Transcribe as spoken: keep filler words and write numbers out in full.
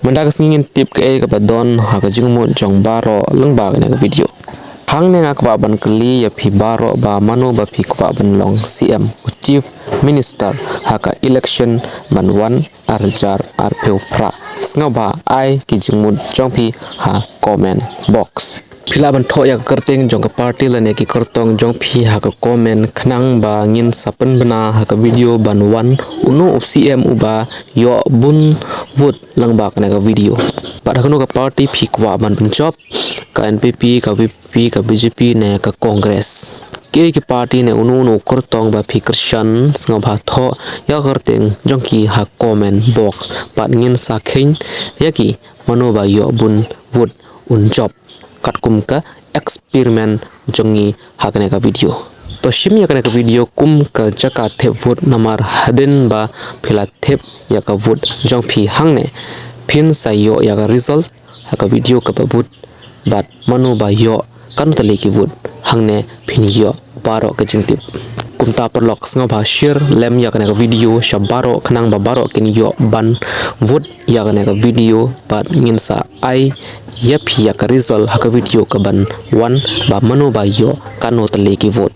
Mynta ka sngi ngin tip kaei kaba don ha ka jingmut jong baroh lyngba kane ka video. Hangne nga kwah ban kylli ïa phi baroh ba mano ba phi kwah ban long C M, u Chief Minister, ha ka election ban wan ar hajar arphew phra? Sngewbha ai ki jingmut jong phi ha comment box. Phi lah ban thoh ïa ka kyrteng jong ka party lane ki kyrtong jong phi ha ka comment khnang ba ngin sa pynbna ha ka video ban wan uno u C M uba ïoh bun vote lyngba kane ka video. Bad ha kano ka party phi kwah ban pynjop, ka N P P, ka V P P, ka B J P ne ka Congress? Kiei ki party ne uno uno u kyrtong ba phi kyrshan? Sngewbha thoh ïa ka kyrteng jong ki ha comment box bad ngin sa kheiñ ïa ki mano ba ïoh bun vote un jop, katkum ka experiment jong ngi ha kane ka video. To shim ïa kane ka video kum ka jaka thep vote, namar hadien ba phi la thep ïa ka vote jong phi hangne, phin sa ïoh ïa ka result ha ka video kaba bud, bad mano ba ïoh kano tylli ki vote hangne phin ïoh baroh ka jingtip. Kumta paralok, sngewbha share lem ïa kane ka video sha baroh khnang ba baroh kin ïoh ban vote ïa kane ka video bad ngin sa ai ïa phi ïa ka result ha ka video kaban wan ba mano ba ïoh kano tylli ki vote.